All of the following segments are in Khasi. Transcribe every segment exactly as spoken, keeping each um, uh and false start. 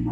Ki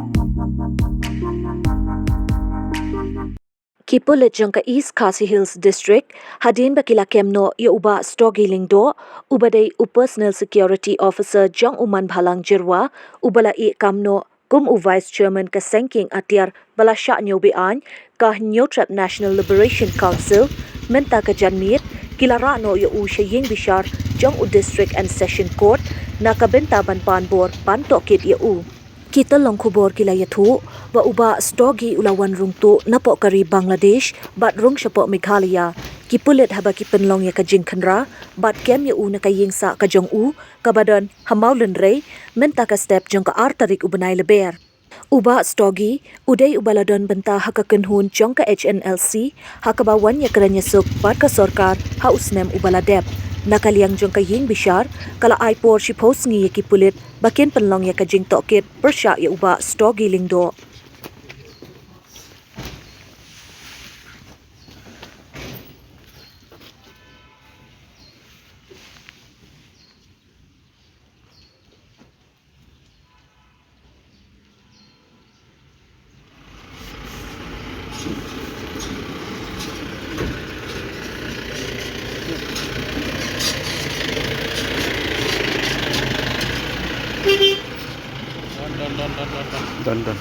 pulit jong ka East Khasi Hills District, hadien ba ki la kem noh ïa u Bah Stogie Lyngdoh, uba dei u Personal Security Officer jong u Manbhalang Jyrwa, uba la ïeh kam noh kum u Vice Chairman ka Seng Kieng Atiar ba la shah ñiew be-aiñ, ka Hynñiewtrep National Liberation Council, mynta ka janmiet, ki la rah noh ïa u sha ïing bishar jong u District and Session Court, na ka bynta ban pan bor ban tohkit ïa u. Ki tyllong khubor ki la ïathuh ba u Bah Stogie u la wan rung tuh napoh ka ri Bangladesh bad rung shapoh Meghalaya. Ki pulit haba ki pynlong ïa ka jingkhynra bad kem ïa u na ka ïing sah ka jong u, kaba don ha Mawlynrei, mynta ka step jong ka ar tarik u bnai Lber. U Bah Stogie u dei uba la don bynta ha ka kynhun jong ka H N L C, ha kaba wan ïakren ïasuk bad ka sorkar ha u snem uba la dep. Na ka liang jong ka ïing bishar, ka la ai por shiphew sngi ïa ki pulit ba kin pynlong ïa ka jingtohkit pyrshah ïa u Bah Stogie Lyngdoh. Done, done.